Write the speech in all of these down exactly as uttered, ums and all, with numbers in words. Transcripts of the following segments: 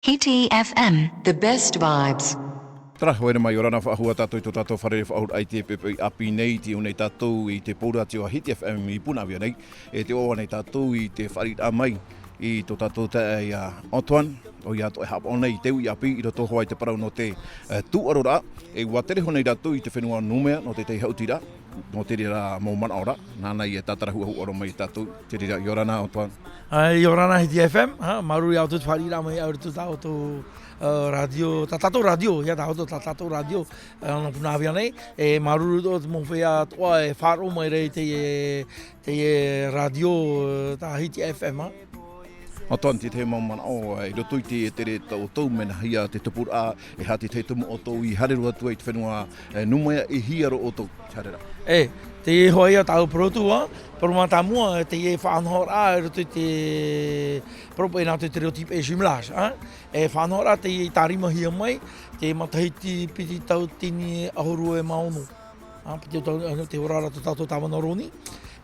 E T F M, the best vibes. Tara, haere mai, ʻia ora na faʻahou tātou i tō tātou fare faʻahou i te poʻipoʻi ʻāpī nei, tei ʻō nei tātou i te pōrua o Hiti F M i Punaʻauia nei. E tē ʻoaʻoa nei tātou i te fāriʻiraʻa mai i tō tātou taeaʻe ia Antoine, ʻoia atoʻa e haʻapaʻo nei i te uʻi ʻāpī i roto hoʻi i te parau nō te, eh, tūʻaroraʻa. E ʻua tere hoʻi nei rātou i te fenua Numea nō te tahi haʻutiraʻa, nō te reira mau manaʻo ra, nāna e tātara huʻahuʻa roa mai ia tātou, te reira, ʻia ora na Antoine. ʻAe, ʻia ora na Hiti F M, ha, māuruuru ia ʻoutou i te fāriʻiraʻa mai i roto i tā ʻoutou, eh, rātio, tā tātou rātio, ʻia tā ʻoutou, tā tātou rātio, eh, nō Punaʻauia nei, e māuruuru atoʻa te mau feiā atoʻa e faʻaroʻo mai ra i te, e, te, e, rātio, eh, tā Hiti F M, ha. Antoine, te tahi mau manaʻo, eh, i roto i te, te tere tā ʻoutou, mea nāhea te tupuraʻa, e aha te tahi tumu ʻoutou i haere roa atu ai i te fenua, eh, Numea, e hia roa ʻoutou i te haere ra? E, teie hoʻi ia tāʻu parau atu, ha, parau mātāmua, teie faʻanahoraʻa, i roto i te, parau paʻi nā te, te reo tīpē jumelage, ha. E faʻanahoraʻa teie i tārimahia mai, te matahiti piti tauatini ʻahuru e mā ono. Ha, piti tau, te oraraʻa tō tātou tāvana Roni.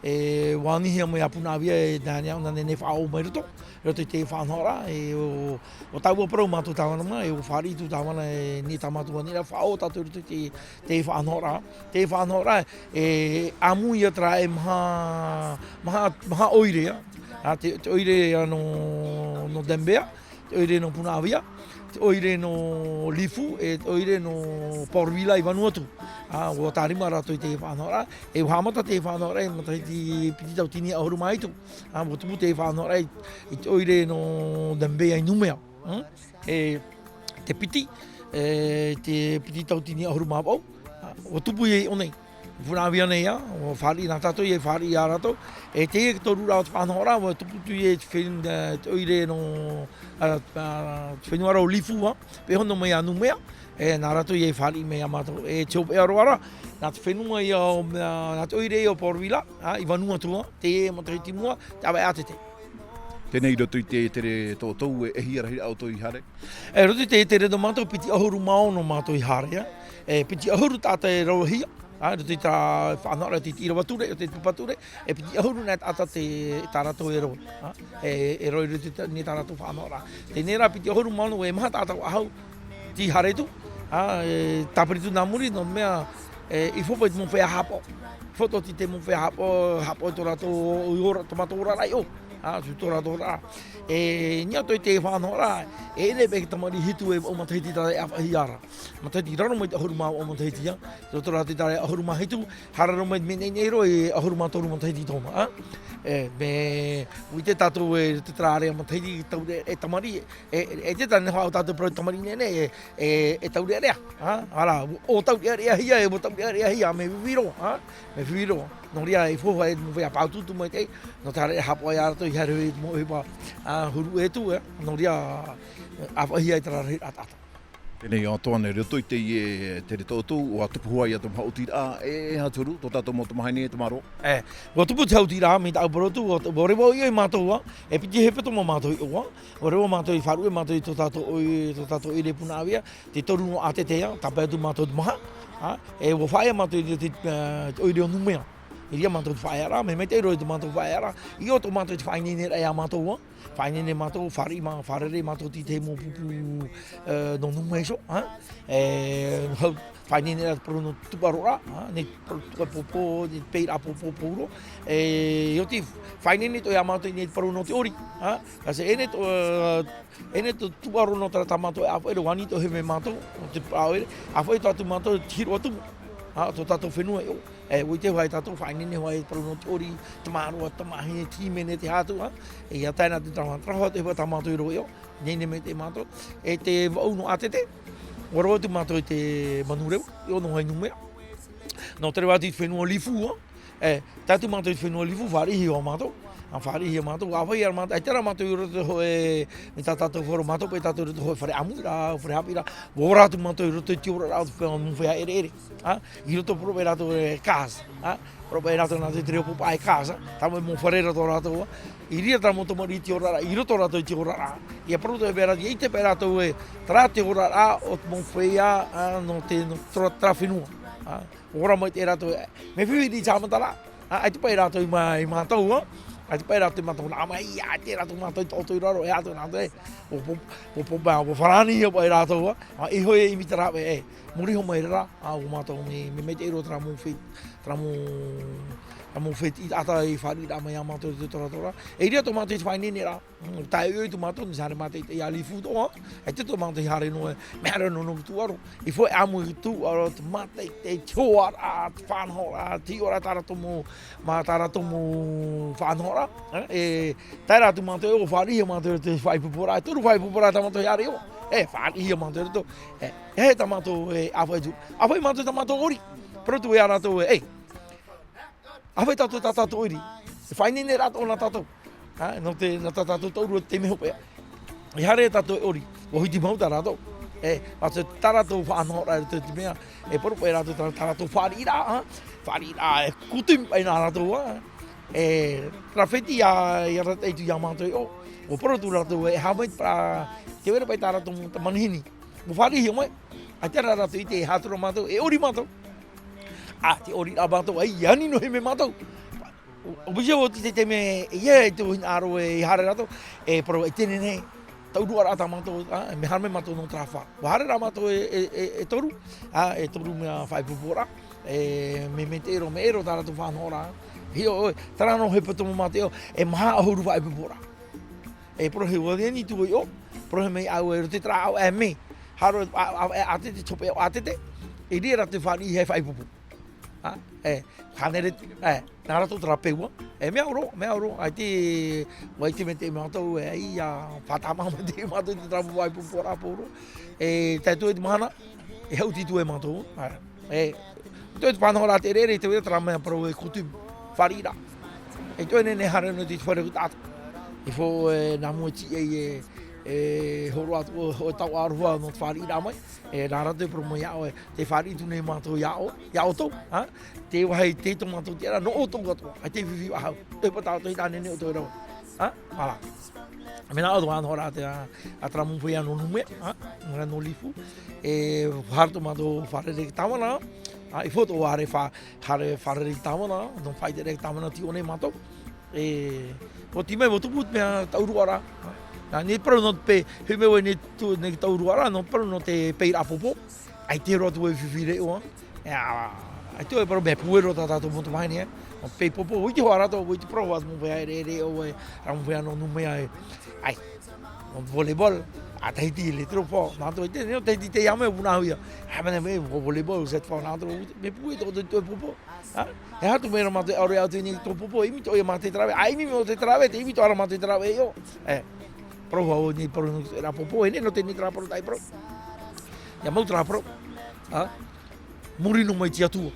E, ʻua anihia mai a Punaʻauia, e, nā, nā, nā, nā, nā, faʻaō mai roto. Roto i te faʻanahoraʻa, e, ʻo, ʻo tāua parau mātou tāvana mā, e, ʻo fāriʻi tū tāvana, e, nī tā mātou aniraʻa, faʻaō tātou roto i te, te faʻanahoraʻa. Te faʻanahoraʻa, e, ʻāmui ia terā e maha, maha, maha ʻoire, a. A, te, te ʻoire, a, nō, nō Dembea, te ʻoire nō Punaʻauia, te ʻoire nō Lifu, e te ʻoire nō Port Vila i Vanuatu. A, ʻua tārima rātou i te faʻanahoraʻa, e ʻua haʻamata te faʻanahoraʻa, e matahiti piti tauatini ʻahuru mā hitu. A, ʻua tupu te faʻanahoraʻa i, i te ʻoire nō Dembea i Numea. Hmm? E te piti, e te piti tauatini ʻahuru mā vaʻu, a, ʻua tupu ia i ʻō nei. Punaʻauia nei, a, ʻua fāriʻi nā tātou, e fāriʻi ia rātou. E teie te toru ra o te faʻanahoraʻa, ʻua tupu atu ia i te fen-, e, te ʻoire nō, a, a, te fenua ra ʻo Lifu, a, pēhonu mai ia Numea, e, nā rātou ia i fāriʻi mai ia mātou. E te hopeʻa roa ra, nā te fenua ia ʻo, a, nā te ʻoire ia ʻo Port Vila, a, i Vanuatu, a, teie matahiti mua, te ʻāvaʻe ʻātete. Teie nei i roto i te tere tō ʻoutou, e, e hia rahiraʻa ʻoutou i haere? E, roto i te tere nō mātou, piti ʻahuru mā ono mātou i haere, a. E, piti ʻahuru taʻata e roahia, a, roto i tā faʻanahoraʻa i te ʻīrava ture, i te pepa ture, e piti ʻahuru nā taʻata te, tā rātou e roaʻi, a. E, e roaʻi roto i tā, nī tā rātou faʻanahoraʻa. Teie rā, piti ʻahuru mā ono, e maha taʻata faʻahou tei haere atu, a, e tāpiri atu nā muri, nō te mea, e, i faʻaʻite te mau feiā haʻapaʻo. Faʻaʻite te mau feiā haʻapaʻo, haʻapaʻo i tō rātou, i ora, tō mātou oraraʻa i ʻō. A, tū tō rātou oraraʻa. E, nī atoʻa i te faʻanahoraʻa, e ʻere paʻi te tamariʻi hitu e vaʻu matahiti tā e ʻāfaʻihia ra. Matahiti raro mai te ʻahuru mā vaʻu matahiti, a. Tō tō rātou tā e ʻahuru mā hitu, haere roa mai te mea nehenehe roa e ʻahuru mā toru matahiti tōna, a. E, mea, ʻua ʻite tātou e te terā area matahiti, tau e, e tamariʻi, e, e, e te tane hoa o tātou parau tamariʻi nehenehe, e, e, e taureʻareʻa, a, ara, ʻo taureʻareʻahia, e, ʻo taureʻareʻahia, mea fifi roa, a, mea fifi roa. Nō reira, e faufaʻa e te mau feiā pāutuutu maitaʻi, nō te haere haʻapaʻo ia rātou i haere i te mau ʻohipa, a, huru ʻē atu, e, nō reira, ʻāfaʻihia i terā rahiraʻa taʻata. Teie nei Antoine, i roto i teie tere tō ʻoutou, ʻua tupu hoʻi ia te mau haʻutiraʻa, e, e aha te huru, tō tātou mau tamahine, tamāroa? E, ʻua tupu te haʻutiraʻa, mai tāʻu parau atu, ʻua, ʻua reva ʻoia ia mātou, a, e piti hepetoma mātou i ʻō, a. ʻUa reva mātou i faʻaruʻe mātou i tō tātou ʻoi-, tō tātou ʻoire Punaʻauia, te toru nō ʻātete, a, tāpae atu mātou te maha, a, e ʻua faʻaea mātou i te, e, te ʻoire o Numea. I reira mātou te faʻaearaʻa, mea maitaʻi roa i tō mātou faʻaearaʻa, i ʻō tō mātou i te faʻaineineraʻa ia mātou, a, faʻaineine mātou, fāriʻi mā-, fārerei mātou i te mau pupu, e, nō Numea iho, a, e, hau, faʻaineine ra te parau nō te tūʻaro ra, a, nei te parau tūʻaro pōpō, nei te peiraʻa pōpō pauroa. E, ʻia oti, faʻaineine atoʻa ia mātou nei te parau nō te ʻori, a, ka se ʻene tō, e, ʻene tō tūʻaro nō terā tā mātou e ʻāfaʻi ra, ʻua ani atoʻa hoʻi mai mātou, nō te ʻāfaʻi, ʻāfaʻi atoʻa atu mātou, te hiroʻa tumu, a, tō tātou fenua i ʻō. E, ʻua ʻite hoʻi tātou faʻaineine hoʻi te parau nō te ʻori, tamāroa, tamāhine, te hīmene, te aha atu, a. E, ʻia tae na te tama, terā hoʻi te hepetoma tā mātou i roaʻa i ʻō. Nei nei mai te mātou. E te vaʻu nō ʻātete, ʻua reva atu mātou i te Manureva, i ʻō noa i Numea. Nō te reva atu i te fenua Lifu, a. E, tae atu mātou i te fenua Lifu, fāriʻihia mātou. A, fāriʻihia mātou, ʻāfaʻihia mātou, ʻaita rā mātou i roto hoʻi, mai tā tātou faʻaroʻo mātou, paʻi tātou i roto hoʻi fare ʻāmuiraʻa, fare haʻapiʻiraʻa, ʻua ora atu mātou i roto i te oraraʻa o te fea-, mau feiā ʻereʻere. A, i roto parau paʻi rātou e case, a, parau paʻi rātou nā te reo pōpā e case, a, tāmau mau fare ra tō rātou, a, i reira terā mau tamariʻi i te oraraʻa, i roto rātou i te oraraʻa. ʻIa parau atoʻa paʻi rātou, ʻia ʻite paʻi rātou ē, terā te oraraʻa o te mau feiā, a, nō te, nō terā, terā fenua, a, ora mai te rātou, e, mea fifi te haʻamataraʻa, a, ʻaita paʻi rātou i mā-, i mātou, a, ʻAita paʻi rātou mātou nā mai, ʻaita rātou mātou i taʻoto i raro, e ʻaita nā te, ʻo, ʻo, ʻo, ʻo, ʻo, ʻo farani ia paʻi rātou, ā, ā, e hoʻi e ʻimi te rāveʻa, e, muri iho mai ra, ā, ʻo mātou, mea, mea maitaʻi roa terā mau fē-, terā mau, terā mau fētiʻi taʻata i fāriʻi ra mai iā mātou i te toratoraʻa. E ʻere atoʻa mātou i te faʻaineine ra, mm, tae ʻoiʻoi tō mātou, nō te haere mātaʻitaʻi iā Lifu atoʻa, ā, ʻaita tō mātou i haere noa, mea haere noa nō te tūʻaro, i fō e ʻāmui i te tūʻaro, te mātaʻitaʻi, te hoʻoraʻa, te faʻanahoraʻa, te hiʻoraʻa tā rātou mau, mā tā rātou mau faʻanahoraʻa, ā, e, tae ra atu mātou, ʻo fāriʻi ia mātou i roto i te faʻaipoiporaʻa, e toru faʻaipoiporaʻa tā mātou i haere iho, e, fāriʻi ia mātou i roto, e, e, tā mātou, e, ʻāfaʻi atu, ʻāfaʻi mātou tā mātou ʻori, parau atu iā rātou, e, e, ʻāfaʻi tātou tā tātou ʻori, e faʻaineine ra atoʻa nā tātou, ā, nō te, nā tā tātou taurua te mea hopeʻa. I haere tātou e ʻori, ʻua hiti mau tā rātou. E, mātou tā rātou faʻanahoraʻa i roto i te mea, e parau paʻi rātou tā, tā rātou fāriʻiraʻa, ā, fāriʻiraʻa, e, kutumi paʻi nā rātou, ā. E, terā fētiʻi ia, ia rata atu iā mātou iho, ʻua parau atu rātou, e, haʻamau i te parau, tē vai ra paʻi tā rātou mau manihini. ʻUa fāriʻi mai, ʻaita rā rātou i ʻite e aha atu ra mātou, e ʻori mātou. Ā, tē ʻori ra mātou, ʻaita e ani noa hia mai mātou. ʻO, ʻo piti ʻo te, te, te mea, e, e, te hinaʻaro e haere rātou, e parau e teie nei, taurua rā tā mātou, ā, mea haere mai mātou nō terā fā. ʻUa haere rā mātou e, e, e, e toru, ā, e toru mea faʻaipoiporaʻa, e, mea, mea maitaʻi roa, mea ʻē roa tā rātou faʻanahoraʻa. Hiʻo, ʻoe, terā noa hepetoma mātou, e maha ʻahuru faʻaipoiporaʻa. E parau hia ʻoe, e ani atu ʻoe iho, parau hia mai au e roto i terā ʻāvaʻe mē. Haere, ā, ā, ā, ʻātete, te hopeʻa ʻātete. E ʻere rātou e fāriʻi hia e faʻaipoipo. Ā, e, hānere, e, nā rātou terā peua. E mea ʻore, mea ʻore, ʻaita, ʻua ʻite maitaʻi mātou, e, ʻia, faʻatāmā maitaʻi mātou i terā faʻaipoiporaʻa pauroa. E, tae atu i te mahana, e haʻuti atu e mātou, ā. E, ʻaita e te faʻanahoraʻa te reira, i te vai ra terā mea parau e kutumi, fāriʻiraʻa. E ʻaita e nehenehe e haere noa i te fare o te taʻata. I fō, e, nā mua tiʻa ai e, e hōroʻa atu, ʻo, ʻo tauʻaroha nō te fāriʻiraʻa mai. E, nā rātou e parau mai iā ʻoe, tē fāriʻi atu nei mātou iā ʻo, iā ʻoutou, ā? Te vāhi, te tō mātou tiʻaraʻa, nō ʻoutou atoʻa, ʻaita e fifi faʻahou. E pātā ʻoutou i tāne nei ʻoutou e rave. Ā? Voilà. Mea nā ʻoutou faʻanahoraʻa te, ā, ā terā mau feiā nō Numea, ā? Nō Lifu. E, haere atu mātou fārerei i te tāvana, ā? I fō atoʻa haere fā-, haere fārerei i te tāvana, nō faʻaʻite ra i te tāvana tei ʻō nei mātou. E, ʻua tīmai, ʻua tupu te mea taurua ra. Nā, nei parau nō te pē, hei mea ʻoe nei tu-, nei taurua ra, nō parau nō te peiraʻa pōpō. ʻAita roa atu e fifi ra iho, ā. E, ā, ʻaita e parau mea pūai roa tā tātou mau tamahine, ā. Nō te pē pōpō, ʻua ʻite hoʻi rātou, ʻua ʻite parau atu mau feiā e reʻareʻa ʻoe, rā mau feiā nō Numea, ē. ʻAi, nō te volleyball, ā Tahiti, les trois fois, nā tō ʻite, nō Tahiti te ia mea pūnaʻauhia. Ā, mea nei, mea volleyball, cette fois, nā tō, mea pūai tō, tō, tō pōpō. Ā? E aha atu mea ra mātou e ʻaore atu i niʻa i tō pōpō, e ʻimi atoʻa ia mātou i te rāveʻa. ʻAi, ʻimi atoʻa i te rāveʻa, tē ʻimi atoʻa ra mātou i te rāveʻa, ʻio. E, parau hoʻi nei, parau nō te tuʻeraʻa pōpō, e nehenehe nō teie nei terā parau, taʻi parau. ʻIa mau terā parau. Ā? Muri noa mai te Atua.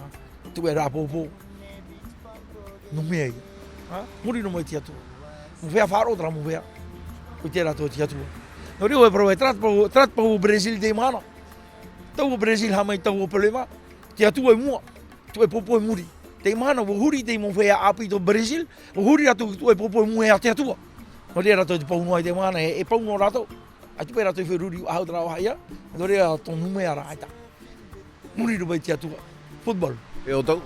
Ā? Tuʻeraʻa pōpō. Numea ïa. Ā? Muri noa mai te Atua. Mau feiā faʻaroʻo terā mau feiā. ʻUa ʻite rātou te Atua. Nō reira, e parau, e terā te pau, terā te pau o Brazil i teie mahana. Tau o Brazil, haʻamau i te tau o Pelé mā. Te Atua i mua, tuʻe pōpō i muri. Teie mahana, ʻua huri teie mau feiā ʻāpī tō Brazil, ʻua huri rātou i te tuʻe pōpō i mua iā te Atua. Nō reira rātou te pau noa i teie mahana, e, e pau noa rātou. ʻAita paʻi rātou i feruri faʻahou terā vāhi ïa. Nō reira tō Numea rā, ʻaita. Muri noa mai te Atua. Football. E ʻoutou?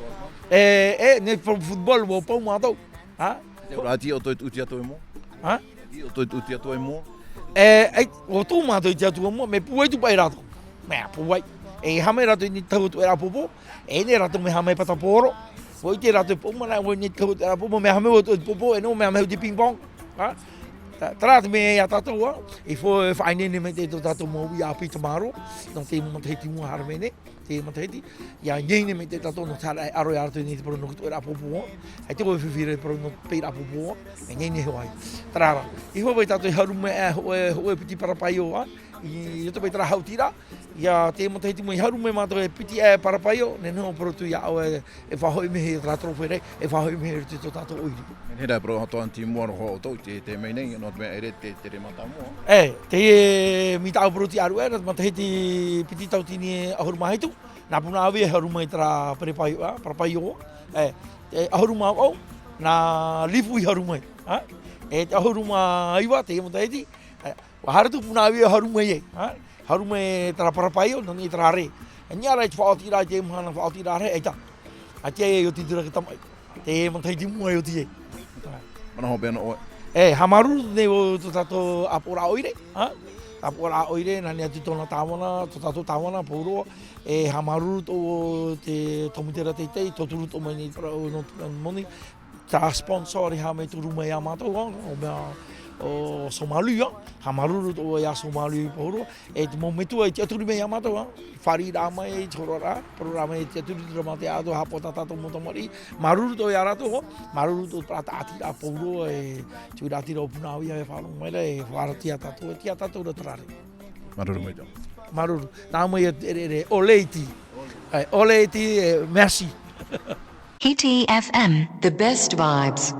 E, e, nei football, ʻua pau mātou. Ā? Te ora ati ʻoutou i te Atua i mua? Ā? Ati ʻoutou i te Atua i mua? E, e, ʻua tū mātou i te Atua i mua, mea pūai atu paʻi rātou. Mea pūai. E haʻamau rātou i niʻa i te tau o te tuʻeraʻa pōpō, e nehenehe rātou mea haʻamau i te patapōro. ʻUa ʻite rātou e pau mana, ʻua i niʻa i te tau o te tuʻeraʻa pōpō, mea haʻamau atu i te pōpō, e nō mea haʻamau i te ping pong. Ā? Te, terā te mea iā tātou, ā, i fō, e faʻaineine maitaʻi tō tātou mau uʻi ʻāpī i te māro, nō te matahiti i mua haere mai nei. Te matahiti, ʻia ineine maitaʻi tātou nō te haere ʻaro iā rātou i niʻa i te parau nō te tuʻeraʻa pōpō, ā. ʻAita ʻoe e fifi ra i te parau nō te peiraʻa pōpō, ā. E ineine hoʻi. Terā rā. I fō paʻi tātou e haru mai, ā, hōʻē, hōʻē piti parapaio, ā. I, i roto paʻi terā haʻutiraʻa, ʻia te matahiti mai, haru mai mātou e piti, ā, parapaio, nehenehe e parau atu iā ʻoe, e faʻahoʻi mai terā trophée ra, e faʻahoʻi mai i roto i tō tātou ʻoire. Nehenehe rā e parau atoʻa ana i mua roa ʻoutou, te, te mea nei, nō te mea ʻere te, te tere mātāmua. E, te, e, mai tāʻu parau tiʻa aruʻe, nō te matahiti piti tauatini ʻahuru mā hitu, nā Punaʻauia i haru mai terā parapaio, ā, parapaio, e, te ʻahuru mā vaʻu, nā Lifu i haru mai, ā? E te ʻahuru mā iva, te matahiti, e, ʻua haere atu Punaʻauia i haru mai ai, ā? Haru mai terā parapaio, nō niʻa i terā rē. E niʻa rā i te faʻaotiraʻa i te mahana faʻaotiraʻa rē, ʻaita. ʻAita e oti atu ra te tamaʻi. Te matahiti mua e oti ai. Manaʻo hoʻi ana ʻoe. E, haʻamāuruuru nei ʻo tō tātou ʻāpoʻoraʻa ʻoire, ha? ʻĀpoʻoraʻa ʻoire, nā niʻa atu tōna tāvana, tō tātou tāvana, Pauroa. E, haʻamāuruuru atoʻa ʻo te tōmitera teitei, tauturu atoʻa mai nei i te parau nō te moni. Tā sponsor i haʻamāuruuru mai iā mātou, ha? ʻO mea, ʻo Sōmālū, ha? Haʻamāuruuru atoʻa iā Sōmālū Pauroa. E te mau metua i tiʻaturi mai iā mātou, ha? Fāriʻiraʻa mai, i te horoʻaraʻa, parau mai i tiʻaturi, te rā mā te ʻātoʻa haʻapaʻo tā tātou mau tamariʻi. Māuruuru atoʻa iā rātou, ha? Māuruuru atoʻa i te parau tāʻatiraʻa Pauroa, e te uiraʻatira o Punaauia e faʻaroʻo mai ra, e faʻaroʻo atu iā tātou, e tīaʻi tātou ra te rāveʻa. Māuruuru maitaʻi. Māuruuru. Nā mua ia te ʻereʻere, ʻo Leiti. ʻAe, ʻo Leiti, e, merci. Hiti F M, the best vibes.